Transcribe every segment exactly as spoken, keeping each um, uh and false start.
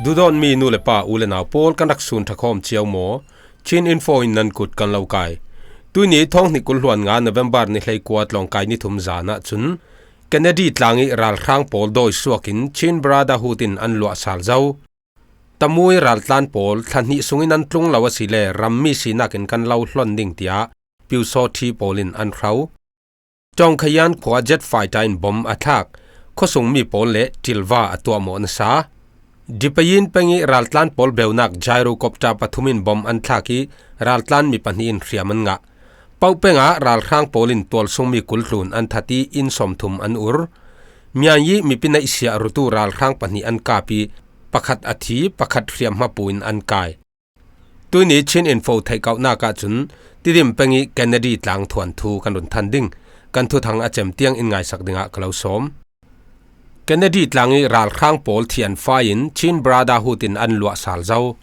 Duhdawtmi nu le pa, u le nau pawl, kan rak sun ṭhakhawm cio maw? Chin Info in nan kut kan lo kai. Tuini thawng hnih kul hluan nga November ni hleikua tlawngkai ni thum zan ah cun Kennedy tlang i ralhrang pawl dawi suak in Chin Brotherhood in an luah sal zo. Tamui raltlan pawl thla hnih sungin an tlung lo asile rammi sinak in kan lo hlon ding tiah Pyusawthi pawl in an hro. Chawngkhayan khua jet fighter in bom a thlak, khuasungmi pawl le ṭilva a tuahmawh nasa. Dipayin peng i raltlan pawl beunak gyrocopter pathum in bom an thlak i raltlan mi pahnih in hriam an ngah. Paupeng ah ralhrang pawl in tualsungmi kul tlun an that i inn sawmthum an ur. Myanyi mipi neihsiah rutu ralhrang pahnih an kap i pakhat a thi, pakhat hriamhma pu in an kai. Tuini Chin Info theihkauhnak ahcun Tidim peng i Kennedy tlang thuanthu kan run than ding. Kan thuthang a cem tiang in ngaisak dingah ka lo sawm. Kennedy tlang i ralhrang pawl thianfai in Chin Brotherhood in an luah sal zo.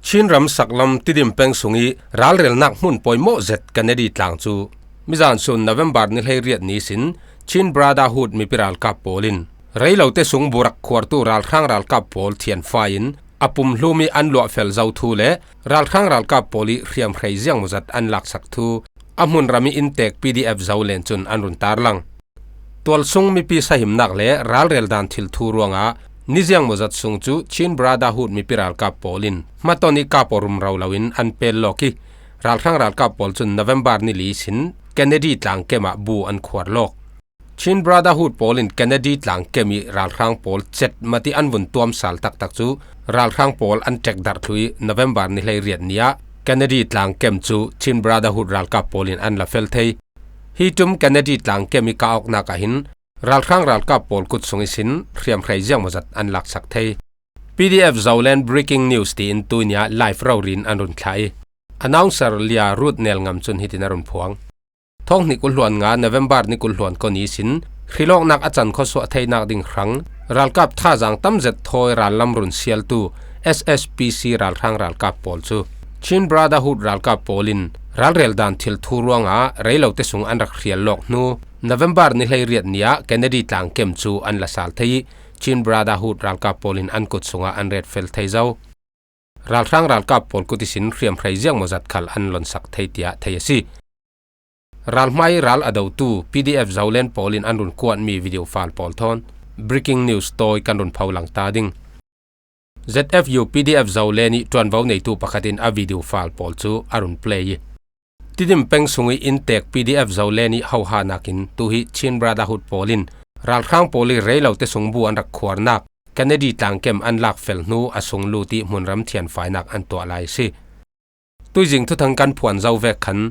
Chin ram saklam Tidim peng sung i ralrelnak hmun pawimawh zet Kennedy tlang cu mizan sun November ni hleiriat ni sin Chin Brotherhood mipi ralkap pawl in rei lote sung burak khuartu ralhrang ralkap pawl thianfai in a pumhlum i an luahfel zo thu le ralhrang ralkap pawl i hriamhrei ziangmawzat an laksak thu a hmunram i inntek P D F Zolen cun an run tarlang. Tualsung mipi sahimnak le ralrel dan thil thu ruangah ni ziangmawzat sung cu Chin Brotherhood mipi ralkap pawl in hmaton i kap aw rumro loin an pel lawk i ralhrang ralkap pawl cun November ni li sin Kennedy tlang kem ah bu an khuar lawk. Chin Brotherhood pawl in Kennedy tlang kem i ralhrang pawl cetmat i an vun tuamsal taktak cu ralhrang pawl an ṭekdarh thlu i November ni hleiriat ni ah Kennedy tlang kem cu Chin Brotherhood ralkap pawl in an la fel thei. Hi ṭum Kennedy tlang kem i kah awknak ah hin ralhrang ralkap pawl kut sung ihsin hriamhrei ziangmawzat an laksak thei. P D F Zoland Breaking News tiin tuini ah live rori in an run thlah i announcer Lia Ruth Nelngam cun hitin a run phuang. Thawng hnih kul hluan nga November ni kul hluan kua ni sin hrilawknak a can khuasuah theinak ding hrang ralkap thazaang tamzet thawi rallam run sialtu S S P C ralhrang ralkap pawl cu Chin Brotherhood ralkap pawl in ralrel dan thil thu ruangah rei lote sung an rak hrial lawk hnu November ni hleiriat ni ah Kennedy tlang kem cu an la sal thei i Chin Brotherhood ralkap pawl in an kut sungah an ret fel thei zo. Ralhrang ralkap pawl kut ihsin hriamhrei ziangmawzat khal an lonsak thei tiah thei a si. Ralhmai ral a dotu P D F Zoland pawl in an run kuatmi video file pawl thawn breaking news tawi kan run pho lang ta ding. Z F U P D F Zoland i ṭuanvo neitu pakhat in a video file pawl cu a run play i Tidim peng sung i inntek P D F Zoland i hoha nakin tu hi Chin Brotherhood pawl in ralhrang pawl i rei lote sung bu an rak khuarnak Kennedy tlang kem an lak fel hnu a sung lut i hmunram thianfainak an tuah lai a si. Tuizing thuthang kan phuan zo vek khan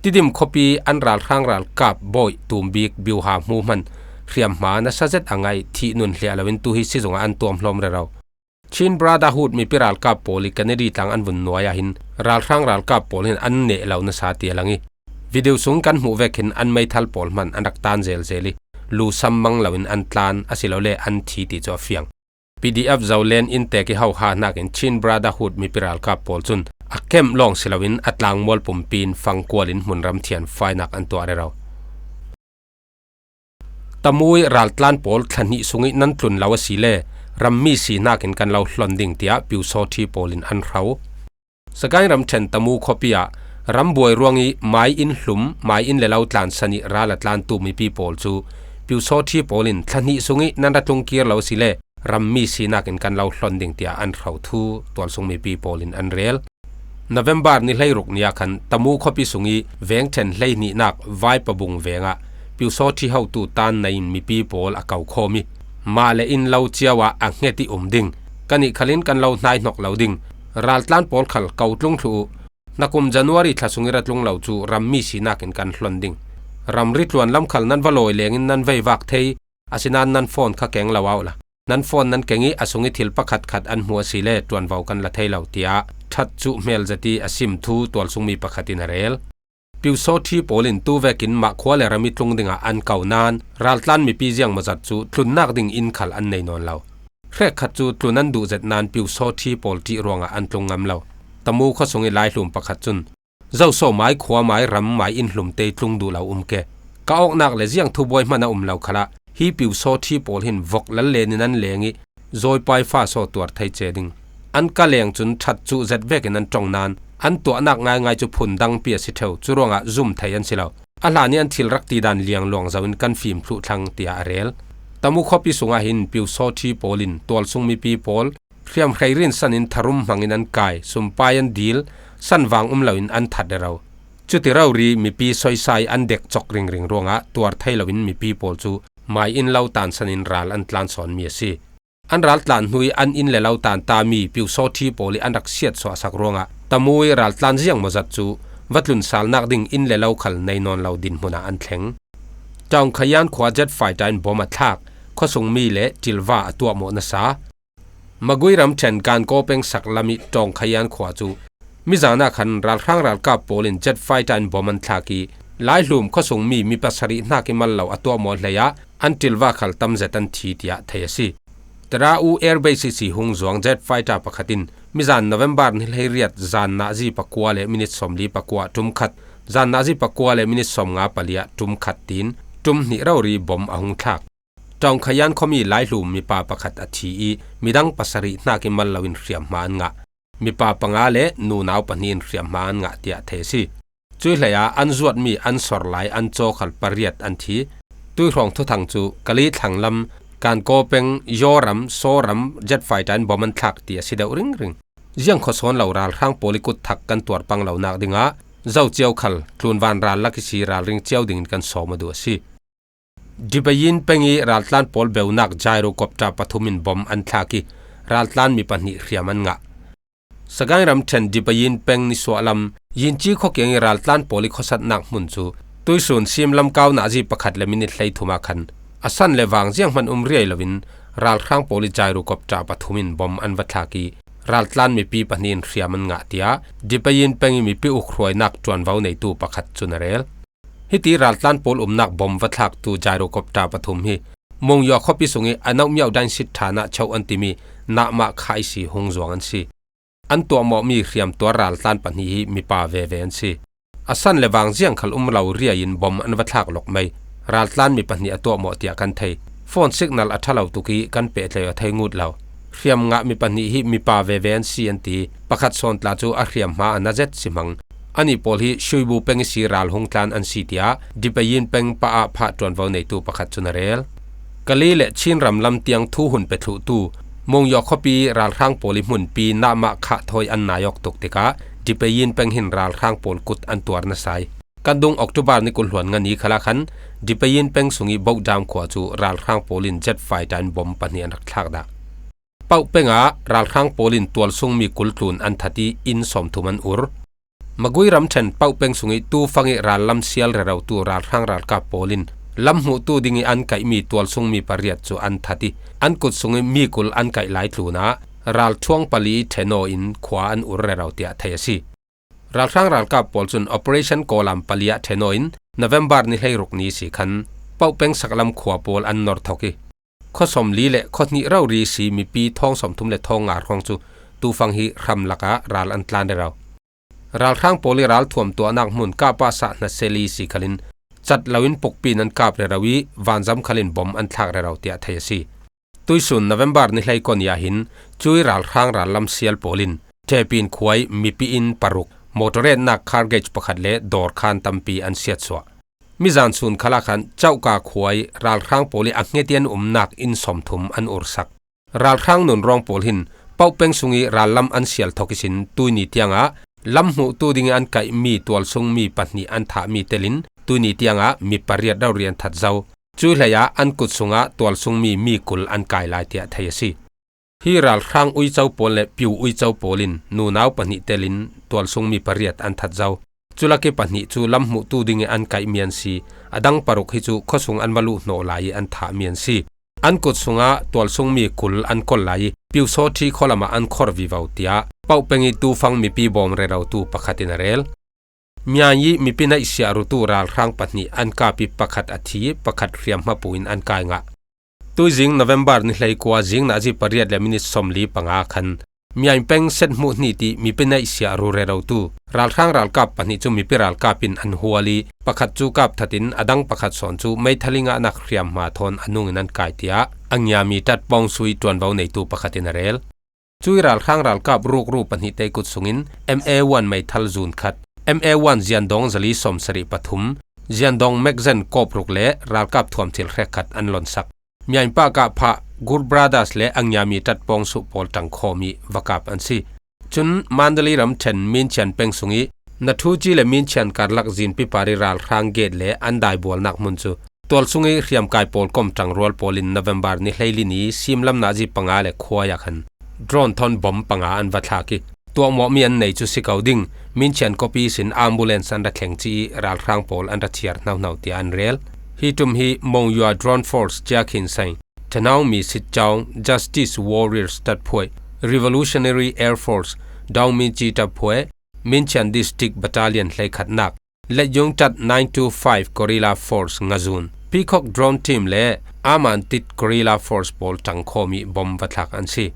Tidim khuapi an ralhrang ralkap bawi tumbik biuha hmu hman hriamhma nasa zet a ngaih thih nun hliah loin tu hi sizungah an tuam hlawm rero. Chin Brotherhood mipi ralkap pawl i Kennedy tlang an vun nuai ah hin ralhrang ralkap pawl hin an neh lo nasa ti a lang i video sung kan hmuh vekin an meithal pawl hman an rak tan zelzel i lu sam mang loin an tlan asilole an thi ti cu a fiang. P D F Zoland inntek i hoha nakin Chin Brotherhood mipi ralkap pawl cun a kemp lawng si loin a tlangmual pumpi in fangkual in hmunram thianfainak an tuah rero. Tamui raltlan pawl thla hnih sung i nan tlun lo asile rammi si hnakin kan lo hlon ding tiah Pyusawthi pawl in an hro. Sagaing ramṭhen Tamu khuapi ah rambuai ruang i mai in hlum, mai in le lo tlansan i ral a tlantu mipi pawl cu Pyusawthi pawl in thla hnih sung i nan ra tlung kir lo asile rammi sinak in kan lo hlon ding tiah an hro thu tualsung mipi pawl in an rel. November ni hleiruk ni ah khan Tamu khuapi sung i veng ṭhen hleihnihnak Vaipabung veng ah Pyusawthi hotu tan nei in mipi pawl a ko khawm i mah le in lo cio ah a hnget i um ding, kan ih khalin kan lo hnaihnok lo ding, raltlan pawl khal ko tlung thluh uh, hnakum January thla sung i ra tlung lo cu rammi sinak in kan hlon ding. Ramri tluan lam khal nan va lawi leng in nan veivak thei, asinain nan phone kha keng lo uh la. Nan phone nan keng i a sung i thil pakhat khat an hmuh asile ṭuanvo kan la thei lo, tiah ṭhat cuh hmel zet i a sim thu tualsung mi pakhat in a rel. Pyusawthi pawl in tu vekin mah khua le ram i tlung dingah an ko nain raltlan mipi ziangmawzat cu tlunnak ding inn khal an nei nawn lo. Hrekkhat cu tlun an duh zet nain Pyusawthi pawl ṭih ruangah an tlung ngam lo. Tamu khuasung i laihlum pakhat cun, "Zoso mai khua mai ram mai in hlumte i tlung duh lo um ke. Ka awknak le ziang thubuai hman a um lo khalah hi Pyusawthi pawl hin vok lal len in an leng i zawipai fa saw tuar thei che ding. An ka leng cun ṭhat cuh zet vekin an ṭong nain an tuahnak ngaingai cu phun dangpi a si ṭheu, cu ruangah zum thei an si lo. A hlan i an thil rak ti dan liang luang zoin kan fim thluh thlang, tiah a rel. Tamu khuapi sungah hin Pyusawṭhi pawl in tualsung mipi pawl hriamhrei rinsan in tharum hmangin an kai, sumpai an dil, sanvang um loin an that rero. Cuti rori mipi soisai an dek cawk ringring ruangah tuar thei loin mipi pawl cu mai in lo tansan in ral an tlan sawnmi a si. An raltlan hnu i an inn le lo tantami Pyusawṭhi pawl i an rak siatsuahsak ruangah Tamu i raltlan ziang maw zat cu va tlunsalnak ding inn le lo khal nei nawn lo dinhmun ah an thleng. Ṭawng Khayan khua jet fighter in bom a thlak, khuasungmi le ṭilva a tuahmawh nasa. Magui ramṭhen Gankaw peng sak lam i Ṭawng Khayan khua cu mizan ah khan ralhrang ralkap pawl in jet fighter in bom an thlak i, Laihlum khuasungmi mi pasarih hnak i mal lo a tuahmawh hlei ah an ṭilva khal tam zet an thi, tiah thei a si. Tara U Air Base ihsi hung zuang jet fighter pakhat in mizan November ni hleiriat zan nazi pakua le minit sawmli pakua ṭum khat, zan nazi pakua le minit sawmnga pali ah ṭum khat tiin ṭum hnih rori bom a hung thlak. Ṭawng Khayan khuami Laihlum mipa pakhat a thi i midang pasarih hnak i mal loin hriamhma an ngah. Mipa panga le nunau pahnih in hriamhma an ngah, tiah thei a si. Cuih hlei ah an zuatmi an sor lai an caw khal pariat an thi. Tuihrawng thuthang cu Kali thlang lam, Gankaw peng, Yaw ram, Saw ram jet fighter in bom an thlak ti a si deuh ringring. Ziang khuasawn lo ralhrang pawl i kut thak kan tuar pang lonak dingah Zo Cio khal tlunvan ral lak ihsi ralring cio dingin kan sawm a duh a si. Dipayin peng i raltlan pawl beunak gyrocopter pathum in bom an thlak i, raltlan mi pahnih hriam an ngah. Sagaing ramṭhen Dipayin peng nisuah lam Yinci khuakiang i raltlan pawl i khuasatnak hmun cu tuisun sim lamkau nazi pakhat le minit hleithum ah khan a san le vang zianghman um riai loin ralhrang pawl i gyrocopter pathum in bom an va thlak i, raltlan mipi pahnih in hriam an ngah, tiah Dipayin peng i mipi ukhruainak ṭuanvo neitu pakhat cun a rel. Hiti raltlan pawl umnak bom va thlaktu gyrocopter pathum hi Mungyaw khuapi sung i Anomiau Dainsit ṭhan ah choh an timi Nahmah khah ihsi hung zuang an si. An tuahmawhmi hriamtuar raltlan pahnih hi mipa veve an si. A san le vang ziang khal um lo riai in bom an va thlak lawk mai. Raltlan mi pahnih a tuahmawh tiah kan thei. Phone signal a ṭha lo tuk i kan pehtlaih a thei ngut lo. Hriam ngah mi pahnih hi mipa veve an si an ti. Pakhat sawn tla cu a hriamhma a na zet si hmang. Anih pawl hi Shuibu peng ihsi ral hung tlan an si, tiah Dipayin peng pa ah phah ṭuanvo neitu pakhat cun a rel. Kali le Chin ram lam tiang thu hun pe thluhtu Mungyaw khuapi ralhrang pawl i hmunpi Nahmah khah thawi an nai awk tuk tikah Dipayin peng hin ralhrang pawl kut an tuar nasa i, kan dung October ni kul hluan nga ni khalah khan Dipayin peng sung i Bokdam khua cu ralhrang pawl in jet fighter in bom pahnih an rak thlak dah. Pauh peng ah ralhrang pawl in tualsungmi kul tlun an that i inn sawmthum an ur. Magui ramṭhen Pauh peng sung i tufang i rallam sial rerotu ralhrang ralkap pawl in lam hmuhtu ding i an kaihmi tualsungmi pariat cu an that i, an kut sung i mi kul an kaih lai tlun ah ralṭhuang pali i ṭhen aw in khua an ur rero, tiah thei a si. Ralhrang ralkap pawl cun Operation Kawlam pali ah ṭhen aw in November ni hleiruk ni si khan Pauh peng saklam khua pawl an nor thok i, khua sawmli le khua hnih rori si mipi thawng sawmthum le thawng nga hrawng cu tufang hi hram lakah ral an tlan rero. Ralhrang pawl i ralthuam tuahnak hmun Kapasa hna seli si khalin cat loin pukpi in an kap rero i vanzam khalin bom an thlak rero, tiah thei a si. Tuisun November ni hleikua ni ah hin cui ralhrang rallam sial pawl in Ṭhepin khua i mipi inn paruk, motor etnak cargage pakhat le dawr khan tampi an siatsuah. Mizan sun khalah khan Cauhka khua i ralhrang pawl i a hnget i an umnak inn sawmthum an ursak. Ralhrang nunrawng pawl hin Pauh peng sung i rallam an sial thok ihsin tuini tiangah lam hmuhtu ding i an kaihmi tualsungmi pahnih an thahmi telin tuini tiangah mi pariat rori an that zo. Cuih hlei ah an kut sungah tualsungmi mi kul an kai lai, tiah thei a si. Hi ralhrang uico pawl le piu uico pawl in nunau pahnih telin tualsungmi pariat an that zo. Culak i pahnih cu lam hmuhtu ding i an kaihmi an si. A dang paruk hi cu khuasung an va luh hnawh lai i an thahmi an si. An kut sungah tualsungmi kul an kol lai i Pyusawṭhi khualam ah an khor vivo, tiah Pauh peng i tufang mipi bawm rerotu pakhat in a rel. Myaing i mipi naihsiah rutu ralhrang pahnih an kap i pakhat a thi i pakhat hriamhma pu in an kai ngah. Tuizing November ni hleikua zing nazi pariat le minit sawmli panga khan Myaing peng set hmuh hni ti mipi neihsiah rulrerotu ralhrang ralkap pahnih cu mipi ralkap in an hual i, pakhat cu kap thatin a dang pakhat sawn cu meithal i ngahnak hriam hma thawn a nung in an kai, tiah a ngiami ṭat pawngsui ṭuanvo neitu pakhat in a rel. Cui ralhrang ralkap rukru pahnih te kut sungin M A one meithal zun khat, M A one ziandawng zali sawmsarih pathum, ziandawng magazine kawp ruk le ralkap thuam thil hrekkhat an lonsak. Myaing pah kah phah Gur Brothers le a ngiami ṭat pawngsuh pawl ṭangkhawm i va kap an si. Cun Mandalay ramṭhen Minchian peng sung i Nathuchi le Minchian karlak zinpi par i ralhrang gate le an daibualnak hmun cu tual sung i hriamkai pawl kom ṭangrual pawl in November ni hleili ni simlam nazi panga le khuai ah khan drone thawn bom panga an va thlak i, tuahmawhmi an nei cu si ko ding, Minchian kawpi sin ambulance an ra thleng ci i ralhrang pawl an ra thiar hnohno tiah an rel. Hi ṭum hi Mongyua Drone Force Jiakhin Saing, Tanaung Mi Sit Caung, Justice Warriors Tatphuai, Revolutionary Air Force Daung Minci Tatphuai, Minchian District Battalion hleikhatnak, Letyung Tat nine two five Guerrilla Force Ngazun, Peacock Drone Team le Amantit Guerrilla Force pawl ṭangkhawm i bom va thlak an si.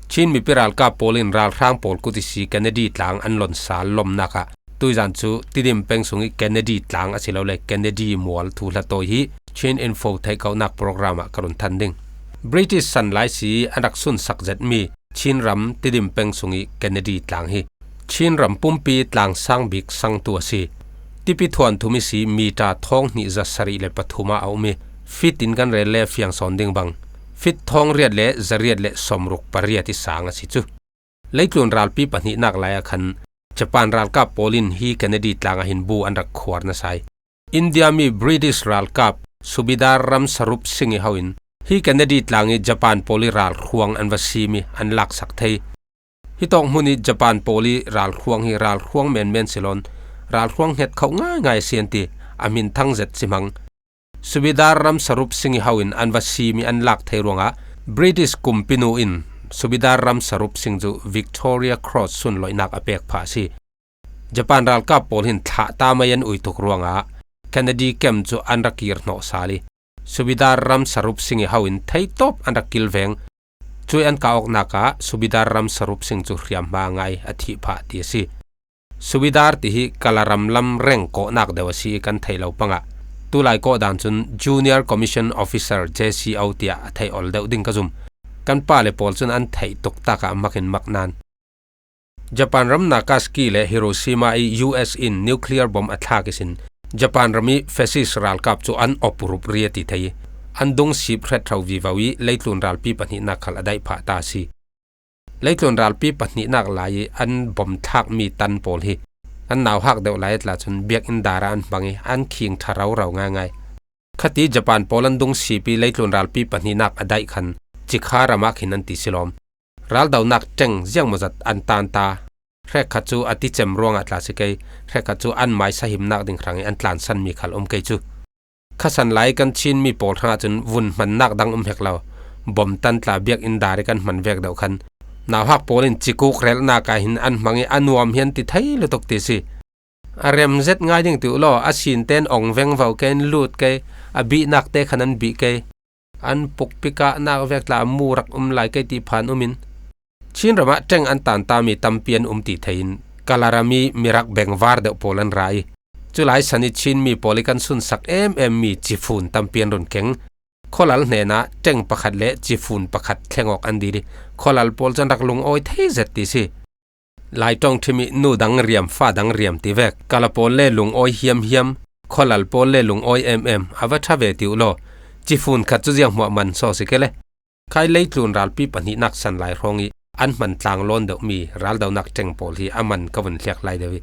Chin mipi ralkap pawl in ralhrang pawl kut i si Kennedy tlang an lonsal lomnak ah tuizan cu Tidim peng sung i Kennedy tlang asilole Kennedy mual thuhla tawi hi Chin Info theihkohnak program ah ka run than ding. British san lai si an rak sunsak zetmi Chin ram Tidim peng sung i Kennedy tlang hi Chin ram pumpi tlang sang bik sangtu a si. Tipi thuan thum i si mita thawng hnih za sarih le pathum ah a um i, fit in kan rel le fiang sawn ding bang, fit thawng riat le za riat le sawmruk pariat i sang a si cu. Leitlun ralpi pahnihnak lai ah khan Japan ralkap pawl in hi Kennedy tlang ah hin bu an rak khuar nasa i, India mi British ralkap Subedar Ramsarup Singh i ho in hi Kennedy tlang i Japan pawl i ralhruang an va sim i an laksak thei. Hi tawng hmun i Japan pawl i ralhruang hi ralhruang menmen si loin ralhruang hnget khoh ngaingai a si an ti. A hmin thang zet si hmang. Subedar Ramsarup Singh i ho in an va sim i an lak thei ruangah British kumpinu in Subedar Ramsarup Singh cu Victoria Cross sunloihnak a pek phah a si. Japan ralkap pawl hin thlah ta mai an ui tuk ruangah Kennedy camp cu an rak kir hnawh sal i, Subedar Ramsarup Singh i ho in theitawp an rak kilveng. Cui an kah awknak ah Subedar Ramsarup Singh cu hriamhma a ngai, a thih phah ti a si. Subedar ti hi Kalaram lam reng kawhnak deuh a si i kan theih lo pangah, tulai kawhdan cun Junior Commission Officer, J C O, tiah a theih ol deuh ding ka zum. Kan pa le pawl cun an theih tuk tak ah mak in mak nan. Japan ram Nagasaki le Hiroshima i U S in nuclear bomb a thlak ihsin Japan ram i fascist ralkap cu an op rup ri a ti thei i, an dung sip hret hro vivo i leitlun ralpi pahnihnak khal a daih phah ta a si. Leitlun ralpi pahnihnak lai i an bomb thlakmi tan pawl hi an nauhak deuh lai a tla cun biakinn dar ah an hmang i an khing ṭha roro ngaingai. Khati Japan pawl an dung sip i leitlun ralpi pahnihnak a daih khan Cikha ram ah khin an ti si lawm. Raldonak ṭeng ziangmawzat an tan ta. Hrekkhat cu a ticem ruangah tla si kei, hrekkhat cu an mai sahimnak ding hrang i an tlansanmi khal um kei cu. Khasan lai kan Chin mi pawl hrangah cun vun hmannak dang um hek lo. Bomb tan tla biakinn dar i kan hman vek deuh khan nauhak pawl in cikuk relhnak ah hin an hmang i a nuam hi an ti thei lutuk ti si. A rem zet ngai ding ti uh law, a sin tein ong vengvo kei, an lut kei, a bihnak te khan an bih kei, an pukpik ah nak vek tla a mu rak um lai kei ti phan um in, Chin ram ah ṭeng an tan tami tampi an um ti thei in, Kalaram i mirak bengvar deuh pawl an ra i, culai san i Chin mi pawl i kan sunsak em em mi cifun tampi an run keng. Khualal hnenah ṭeng pakhat le cifun pakhat thleng awk an dil i, khualal pawl cu an rak lungawi thei zet ti si. Lai ṭawngṭhim i nu dang riam, fa dang riam ti vek, kala pawl le lungawi hiamhiam, khualal pawl le lungawi em em, a va ṭha ve ti uh law, cifun khat cu zianghmuah man saw si ke le. Khai leitlun ralpi pahnihnak san lai hrawng i an hman tlang lawn deuhmi raldonak ṭeng pawl hi a man ka vun hliak lai deuh i,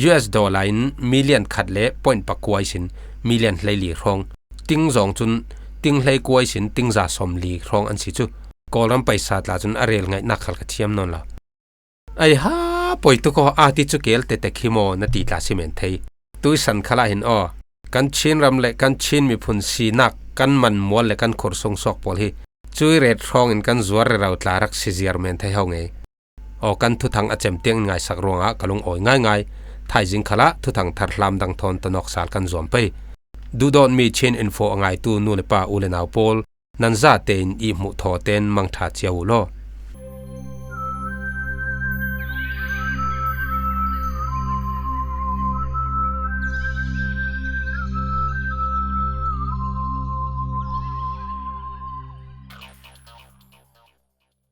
U S dollar in million khat le point pakua ihsin million hleili hrawng, ting zawng cun ting hleikua ihsin ting za sawmli hrawng an si cu. Kawlram paisa tla cun a rel ngaihnak khal ka thiam nawn lo. Ai ha, poi tuk aw, aa ti cu kel tetek hi maw na ti tla si men thei. Tuisan khalah hin aw, kan Chin ram le kan Chin miphun sinak kan man mual le kan khur sung suak pawl hi cui ret hrawngin kan zuar rero tla rak si ziar men thei ho ngei. Aw, kan thuthang a cem tiangin ngaisak ruangah ka lungawi ngaingai. Thaizing khalah thuthang thar hlam dang thawn tonawk sal kan zuam pei. Duhdawtmi Chin Info a ngaitu nu le pa, u le nau pawl, nan zatein i hmuh thaw tein mangṭha cio uh law.